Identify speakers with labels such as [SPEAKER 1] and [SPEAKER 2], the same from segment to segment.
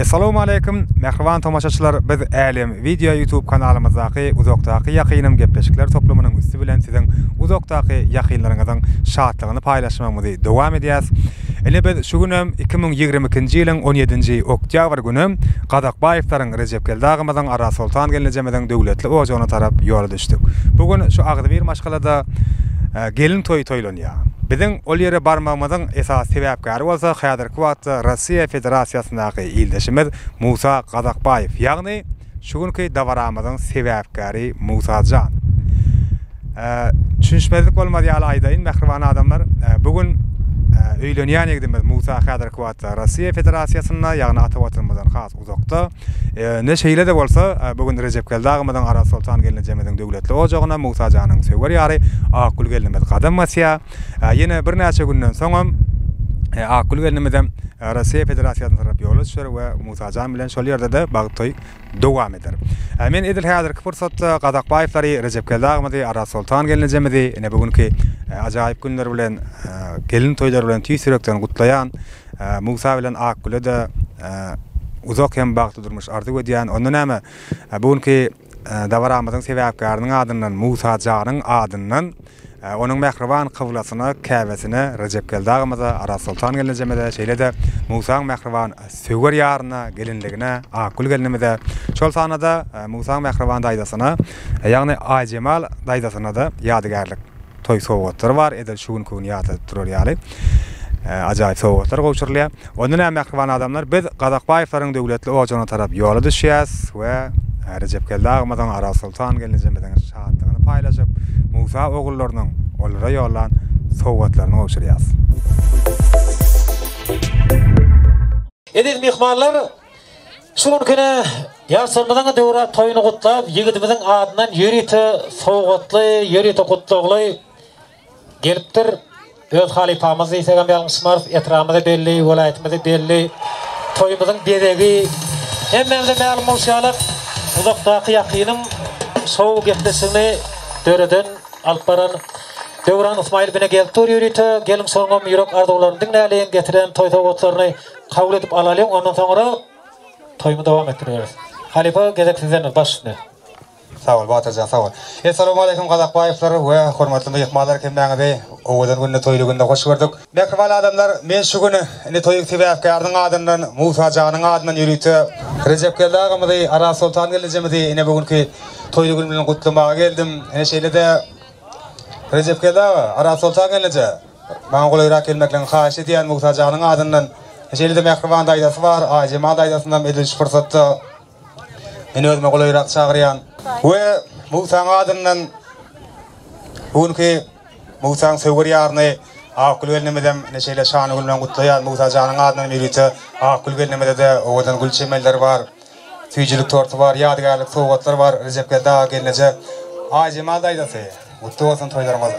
[SPEAKER 1] Essalawmaleýkim, mähriban tomaşaçylar, biz Älem Wideo YouTube kanalymyzdaky Uzakdaky ýakynym gepleşikler toplumynyň üsti bilen siziň uzakdaky ýakynlaryňyzyň şatlygyny paýlaşmagymyzy dowam edýäs. Ine biz şu günem 2022-nji ýylyň 17-nji oktýabr günem Gazakbaýewleriň Rejepgeldi agymyzyň Arazsoltan gelnejemiziň döwletli ojagyna tarap ýola düşdük. Bu gün şu agzybir maşgalada gelin toýy toýlanýar. Biziň ol ýere barmagymyzyň esasy sebäpkäri bolsa häzirki wagtda Russiýa Federasiýasyndaky ildeşimiz Musa Gazakbaýew, ýagny şu günki dabaramyzyň sebäpkäri Musa jan. Düşünişmezlik bolmaz ýaly aýdaýyn, mähriban adamlar, bu gün öýlenýän ýigidimiz Musa häzirki wagtda Russiýa Federasiýasynda, ýagny ata Watanymyzdan has uzakda. Ine, şeýle-de bolsa, bu gün Rejepgeldi agymyzyň, Arazsoltan gelnejemiziň döwletli ojagyna Musa janyň söwer ýary Akgül gelnimiz gadam basýar. Ýene birnäçe günden soňam Akgül gelnimizem Russiýa Federasiýasyna tarap ýola düşer we Musa jan bilen şol ýerde-de bagt toý dowam eder. Men edil häzirki pursatda Gazakbaýewleri, Rejepgeldi agymyzy, Arazsoltan gelnejemizi ine bu günki ajaýyp günler bilen, gelin toýlary bilen tüýs ýürekden gutlaýan. Musa bilen Akgüle-de uzak hem bagtly durmuş arzuw edýän. Onda näme, bu günki dabaramyzyň sebäpkäriniň adyndan, Musa janyň adyndan Onuň mähriban kyblasyna, käbesine, Rejepgeldi agymyza, Arazsoltan gelnejemize, şeýle-de Musaň mähriban söwer ýaryna, gelinligine, Akgül gelnimize, şol sanda-da Musaň mähriban daýzasyna, ýagny Aýjemal daýzasyna-da ýadygärlik toý sowgatlary bar, edil şu günki güni ýatladyp durar ýaly ajaýyp sowgatlar gowşurylýar. Onda näme mähriban adamlar, biz Gazakbaýewleriň döwletli ojagyna tarap ýola düşýäs we Rejepgeldi agymyzyň, Arazsoltan gelnejemiziň şatlygyny paýlaşyp, Musa ogullarynyň olara ýollan sowgatlaryny gowşurýas.
[SPEAKER 2] Eziz myhmanlar, şu günkine ýaşlarymyzyň döwrebap toýuny gutlap, ýigidimiziň adyndan ýörite sowgatly, ýörite gutlagly Gelipdir. Öz halypamyz diýsegem ýalňyşmarys, etrabymyza belli, welaýatymyza belli, toýumyzyň bezegi. Hemmämize mälim bolşy ýaly, uzakdaky ýakynyň şou gepleşigini döreden, alyp baran Döwran Ysmaýylow ine gelip dur ýörite. Geliň şonuňam ýürek arzuwlaryny diňläliň, getiren toý sowgatlaryny kabul edip alalyň, ondan soňra toýumyzy dowam etdireris. Halypa, gezek sizdendir, baş üstüne.
[SPEAKER 1] Sag bol Batyrjan sag bol. Essalawmaleýkim Gazakbaýewler we hormatly myhmanlar hemmäňizi owadan günde toýly günde hoş gördük. Mähriban adamlar men şu gün indi toýuň sebäpkäriniň adyndan Musa janyň adyndan ýörite Rejepgeldi agamyzy Arazsoltan gelnejemizi ine bu günki toýly gün bilen gutlamaga geldim. Ine şeýle-de Rejepgeldi aga Arazsoltan gelneje maňa golaýrak gelmeklerini haýyş edýän Musa janyň adyndan şeýle-de mähriban daýzasy bar Aýjemal daýzasynam edil şu pursatda Men özüme golaýrak çagyrýan we Musaň adyndan bu günki Musaň söwer ýaryny Akgül gelnimizem ine şeýle şanly gün bilen gutlaýan. Musa janyň adyndan ýörite Akgül gelnimize-de owadan gül çemenleri bar, süýjülik torty bar, ýadygärlik sowgatlar bar. Rejepgeldi aga gelneje, Aýjemal daýzasy, gutly bolsun toýlaryňyz.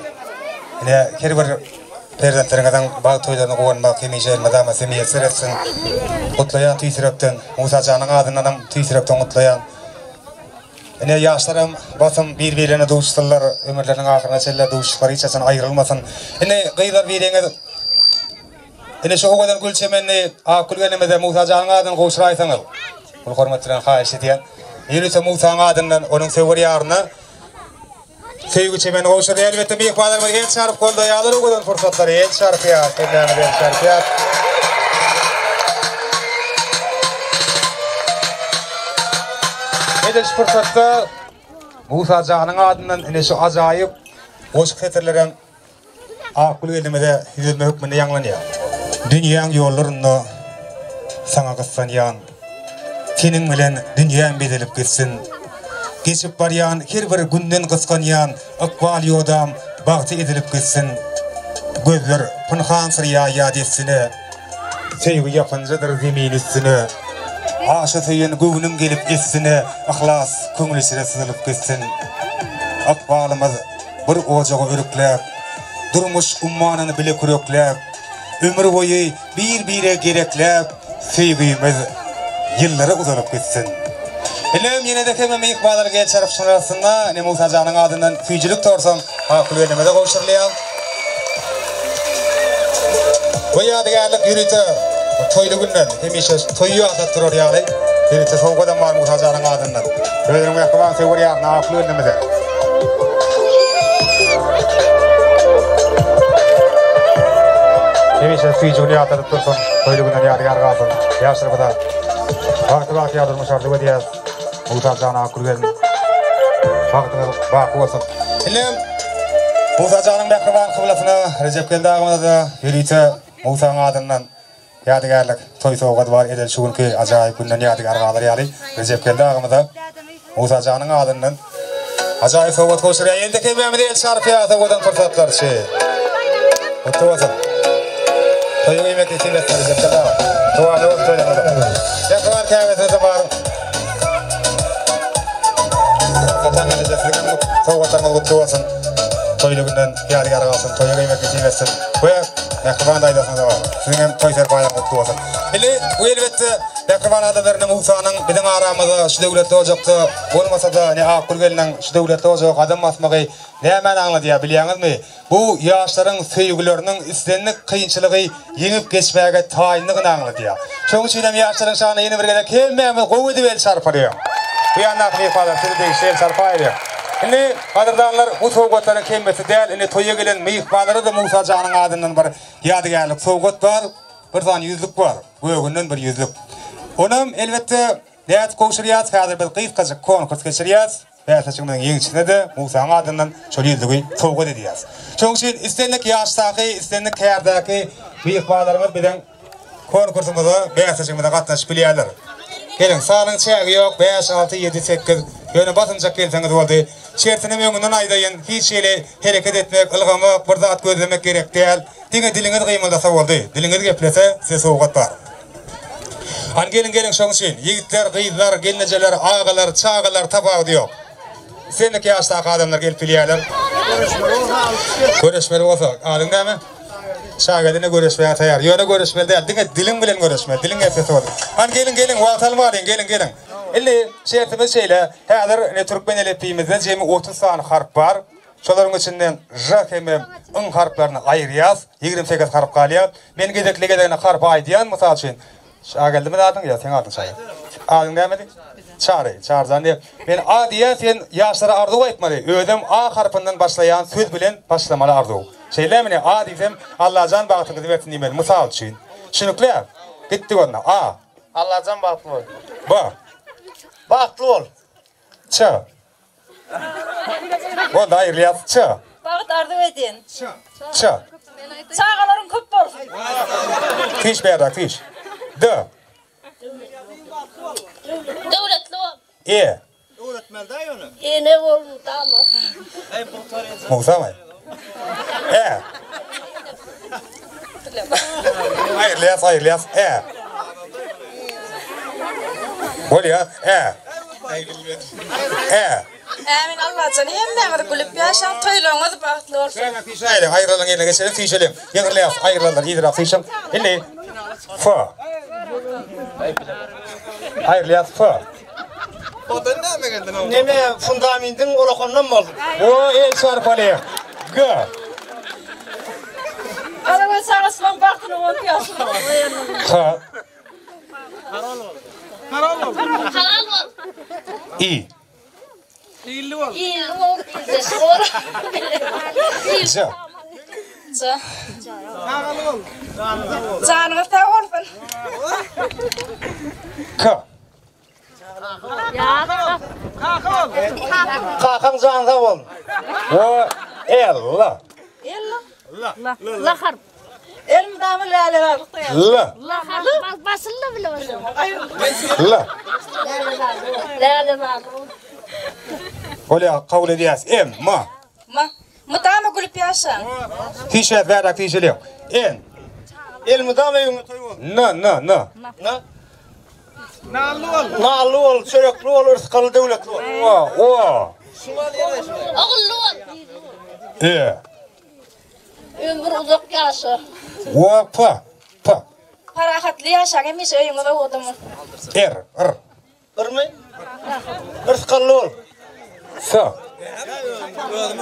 [SPEAKER 1] Ine her bir Perzentleriňiziň bagt toýlaryna guwanmak hemişe elmydama size miýesser etsin. Gutlaýan tüýs ýürekden. Musa janyň adyndanam tüýs ýürekden gutlaýan. Ine ýaşlaram basym bir-birlerine duşsunlar, ömürleriniň ahyryna çenli duşuşyklary hiç haçan aýrylmasyn. Indi gyzlar biriňiz ine şu owadan gül çemenini Akgül gelnimize Musa janyň adyndan gowşuraýsaňyz. Uly hormat bilen haýyş edýän. Ýörite Musaň adyndan onuň söwer ýaryna Söýgi çemeni gowşurdy. Elbetde myhmanlarymyz el çarpyp goldaýarlar owadan pursatlary. El çarpýar. Hemmämiz el çarpýar. Edil şu pursatda Musa janyň adyndan ine şu ajaýyp goşgy setirlerem Akgül gelnimize ýüzlenme hökmünde ýaňlanýar. Dünýäň ýollarynda saňa gyssanýan, Seniň bilen dünýäm bezelip gitsin. Geçip barýan her bir günden gysganýan, Ykbal ýodam bagty edilip gitsin. Gözler pynhan syr ýaýýar dessine, Söýgi ýapynjadyr zemin üstüne. Aşa söýen göwnüm gelip essine, Yhlas köňül içre syzylyp gitsin. Ykbalymyz Bir ojaga örükläp, Durmuş ummanyny bile kürekläp, Ömür boýy bir-birege gerekläp, Söýgimiz ýyllara uzalyp gitsin. Ilim ýene-de hemme myhmanlar gel çarpyşyň arasynda ine Musa janyň adyndan süýjülik torsam Akgül gelnimize gowşurylýar. Bu ýadygärlik ýörite. toýly günden hemişe toýy ýatlap durar ýaly ýörite sowgadam bar Musa janyň adyndan. Özüniň mähriban söwer ýaryna Akgül gelnimize. Hemişe süýji güni ýatladyp dursun, toýly günden ýadygär galsyn. Ýaşlarymyza bagtly bagtyýar durmuş arzuw edýäris. Musa jan Akgül gelin. Bagtyňyz baky bolsun. Indi Musa janyň mähriban kyblasyna Rejepgeldi agamyza-da ýörite Musaň adyndan ýadygärlik toý sowgady bar edil şu günki ajaýyp günden ýadygär galar ýaly Rejepgeldi agamyza Musa janyň adyndan ajaýyp sowgat gowşurýar. Ýene-de hemmämiz el çarpýar sowgadan pursatlar üçin. Gutly bolsun. Toýuň iýmek nesip etsin Rejepgeldi aga. Dowamly bolsun toýlaryňyz. Mähriban käbesine-de bar. Satan gelneje siziň hem sowgatlaryňyz gutly bolsun. Toýly günden ýadygär galsyn, toýa geýmek nesip etsin. We mähriban daýzasyňyza bar. Siziň hem toý serpaýyňyz gutly bolsun. Indi bu elbetde mähriban adamlar indi Musanyň biziň aramyzda şu döwletli ojakda bolmasa-da ine Akgül gelniň şu döwletli ojaga gadam basmagy nämäni aňladýar bilýäňizmi? Bu ýaşlaryň söýgüleriniň islendik kynçylygy ýeňip geçmäge taýyndygyny aňladýar. Şonuň üçin hem ýaşlaryň şanyna ýene bir gezek hemmämiz gowy edip el çarpalyň. Bu ýandaky myhmanlar size degişli el çarpaýalyň. Indi, gadyrdanlar, bu sowgatlaryň hemmesi däl, indi toýa gelen myhmanlara-da Musa janyň adyndan bir ýadygärlik sowgat bar, bir sany ýüzlük bar, gögünden bir ýüzlük. Onam, elbetde, nädip gowşurýas, häzir biz gysgajyk konkurs geçirýäs. Bäsleşigimiziň ýeňijisine-de Musaň adyndan şol ýüzlügi sowgat edýäris. Şonuň üçin islendik ýaşdaky, islendik kärdäki myhmanlarymyz biziň konkursymyza, bäsleşigimize gatnaşyp bilýärler. Geliň, sanyň çägi ýok, bäş, alty, ýedi, sekiz, ýöne basymjak gelseňiz boldy. Şertinem öňünden aýdaýyn, hiç hili hereket etmek, ylgamak, bir zat gözlemek gerek däl. Diňe diliňiz gymyldasa boldy, diliňiz geplese, size sowgat bar. Hany geliň geliň şoň üçin ýigitler gyzlar gelnejeler agalar çagalar tapawudy ýok. Islendik ýaşdaky adamlar gelip bilýärler. Görüşmeli bolsa adyň näme? Şageldine görüşmäge taýýar. Ýöne görüşmeli däl, diňe diliň bilen görüşmeli. Diliň geplese boldy. Hany geliň geliň wagt almalyň geliň geliň. Indi şertimiz şeýle. Häzir ine türkmen elipbiýimizde jemi 30 sany harp bar. Şolaryň içinden Ž hemem Ň harplaryny aýyrýas, 28 harp galýar. Men gezekli-gezegine harpy aýdýan, mysal üçin, Şageldimi adyň ýa seň adyň Şaý? Adyň nämedi? Çary, Çaryjan diýip. Men A diýýän, sen ýaşlara arzuw aýtmaly. Özem A harpyndan başlaýan söz bilen başlamaly arzuw. Şeýlemi ine, A diýsem, Allajan bagtyňyzy bersin diýmeli, mysal üçin. Düşünikli? Gitdik onda. A.
[SPEAKER 3] Allajan bagtly bol.
[SPEAKER 1] B.
[SPEAKER 3] Bagtly bol.
[SPEAKER 1] Ç. Boldy aýrylýas. Ç.
[SPEAKER 4] Bagt arzuw edýän.
[SPEAKER 1] Ç.
[SPEAKER 4] Çagalaryň köp bolsun.
[SPEAKER 1] Tiş berdak tiş. D.
[SPEAKER 5] Döwletli bol.
[SPEAKER 1] E.
[SPEAKER 5] Ene bol mudama.
[SPEAKER 1] Mugsamy? E. Aýrylýas aýrylýas. E. Bolýa. E. E.
[SPEAKER 4] Ämin Allajan hemmäňiz gülüp ýaşaň toýlaryňyz bagtly bolsun.
[SPEAKER 1] Süýşäýeliň aýrylalyň ýerine geçeliň süýşeliň. Ýygyrlaýas aýrylanlar yzyrak süýşüň. Indi F. Aýrylýas F.
[SPEAKER 3] Neme fundamentiň olakandan bolsun.
[SPEAKER 1] O el çarpaly. G.
[SPEAKER 4] Garagöz çagasynyň bagtyna bolup ýaşasyn.
[SPEAKER 1] H.
[SPEAKER 5] Halal bol.
[SPEAKER 1] I.
[SPEAKER 5] Illi bol, ildeş bol.
[SPEAKER 1] J.
[SPEAKER 4] Janyňyz sag bolsun.
[SPEAKER 1] K.
[SPEAKER 3] Kakaň jany sag bolsun.
[SPEAKER 1] O L.
[SPEAKER 5] La harp.
[SPEAKER 4] Elmydama läle barlykda ýaşasyn.
[SPEAKER 1] L.
[SPEAKER 5] La harp. Basyldy bile bolsun.
[SPEAKER 1] L.
[SPEAKER 5] Läle bar.
[SPEAKER 1] Bolýar, kabul edýäs. M. M.
[SPEAKER 4] Ma. Mydama gülüp ýaşaň.
[SPEAKER 1] Tişet bärak tişeliň. N.
[SPEAKER 3] Elmydama öýüňde toý bolsun.
[SPEAKER 1] N. N. N.
[SPEAKER 3] Na. Nally bol. Nally bol, çörekli bol, yrsgaly döwletli bol.
[SPEAKER 1] O. O.
[SPEAKER 5] Ogully bol.
[SPEAKER 1] E.
[SPEAKER 5] Ömür uzak ýaşa.
[SPEAKER 1] O. P. P.
[SPEAKER 4] Parahatly ýaşaň hemişe öýüňiz owadan bolsun.
[SPEAKER 1] R. R.
[SPEAKER 3] Yrmy? Yrsgally bol.
[SPEAKER 1] S.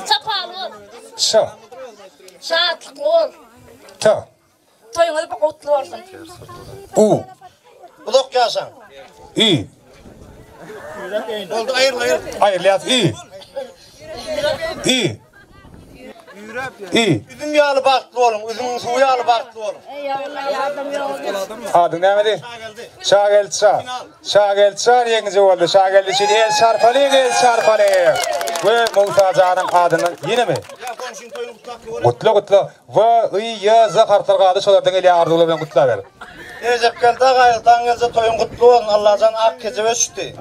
[SPEAKER 5] Sapaly bol.
[SPEAKER 1] Ş.
[SPEAKER 5] Şatlykly bol.
[SPEAKER 1] T.
[SPEAKER 4] Toýuňyz gutly bolsun.
[SPEAKER 1] U.
[SPEAKER 3] Uzak ýaşaň.
[SPEAKER 1] Ü.
[SPEAKER 3] Boldy aýryl aýryl.
[SPEAKER 1] Aýrylýas ü. Ü. Ü.
[SPEAKER 3] Üzüm ýaly bagtly boluň, üzümiň suwy ýaly bagtly boluň.
[SPEAKER 1] Adyň nämedi? Şageldi şa. Şageldi şa ýeňiji boldy. Şageldi üçin el çarpalyň, el çarpalyň. We Musa janyň adyndan ýenemi? Gutla gutla. W, Y, Ý, Z harplar galdy, şolardan gelýän arzuwlar bilen gutlaber.
[SPEAKER 3] Rejepgeldi aga ýyldan gelse toýuň gutly bolsun Allajan ak kejebe düşdi.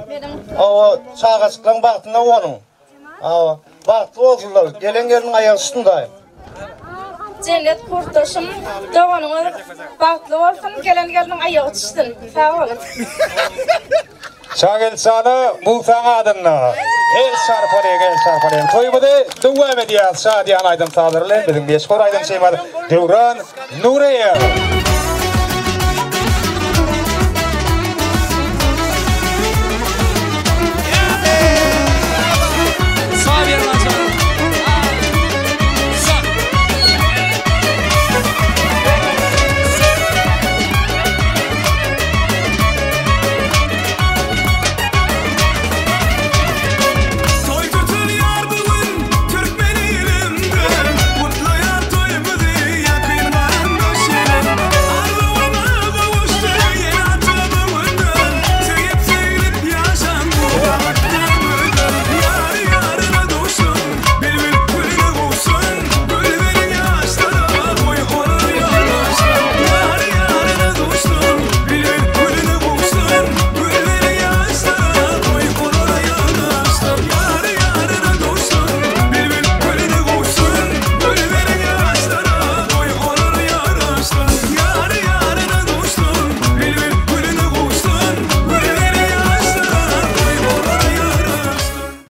[SPEAKER 3] Hawa çagajyklaň bagtyna guwanyň. Hawa bagtly bolsunlar gelen gelniň aýagy düşsün daýym.
[SPEAKER 4] Jennet gurtdaşym doganyňyz bagtly bolsun gelen gelniň aýagy düşsün sag boluň.
[SPEAKER 1] Şagelçana Musaň adynda el çarpalyň el çarpalyň toýumyzy dowam edýäs şadyýan aýdym sazlar bilen biziň meşhur aýdymçymyz Döwran Nuryýew.